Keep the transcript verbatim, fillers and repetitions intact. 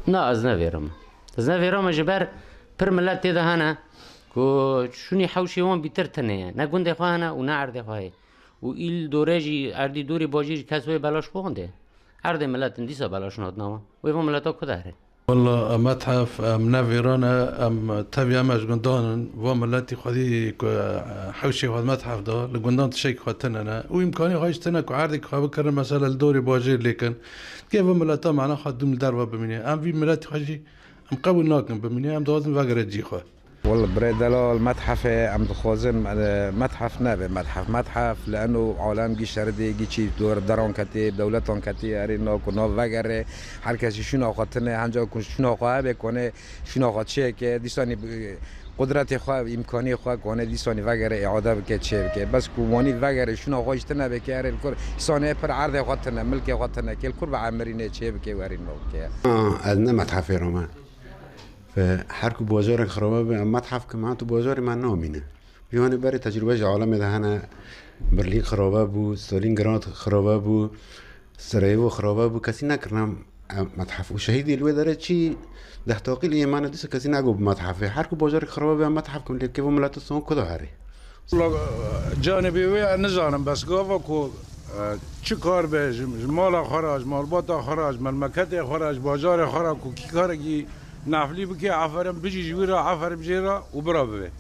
Na, ez nevêrim. Ez nevêrim ji ber pir milet tê de hene ku şûnî hewşê wan bîtir tune ye. Ne gundê xwe hene û ne erdê xwe heye. Û îl dorê jî erdî dorê bajêr jî kes wê belaş bixwendê. Erdê miletin dîsa belaş natina wan. Wê van mileta ku de here? Walla, em methef, em nevêran e, em tevî em ji gundan in. Va miletî xwedî ku, e, hewşê xwe methef da, li gundan tiştekî xwe tune ne. Û îmkanê xwe jî tune ku erdê xwe bikirin, mesela li dorê bajêr lêkin. Dikê va mileta mana xwe dûm li derve bimîne. Em vî miletî xwe jî em qebûl nakin bimîne, em dixwazin vegere cî xwe. Walla birê delal, methefê em dixwazin, e, methef nebe methef. Methef li eno alem gî şeridê, gî çî dor deran ketê, dewletan ketê, erê na ku nav vegere, her kesî şûna xwe tine, henca ku şûna xwe hebe kone, şûna xwe çêke, dîsanî bi-, qudretê xwe, îmkanê xwe kone, dîsanî vegere, îade bike, çê bike. Bes ku wanî vegere, şûna xwe jî tine bike, erê li kur, îsanê pir erdê xwe tine, milkê xwe tine, kê li kur bi emirînê çê bike û erê nav bike. Ez ne methefê rame. Ve her ku bajarek xirabe be, em methef kim, ha tu bajarê me namîne. Vî hanê berê tecrûbe ji alemê de hene, Berlîn xirabe bû, Stalingrad xirabe bû, Sarayevo xirabe bû, kesî nekirine em, em methef. Û şehîdê li wê derê çî deh taqî lê yê me ne dîsa kesî negot bi methefê. Her ku bajarek xirabe be, em methef kim, lê kêvo mileta son ku da herê. Wala, canibê wê ez nizanim, bes gava ku, e, çi kar be, ji, ji mala xwe re, ji malbata xwe re, ji memleketê xwe re, ji bajarê xwe re, ku kî karekî neflî bike, aferin bijî ji wî re, aferin bijê re û bira bibe.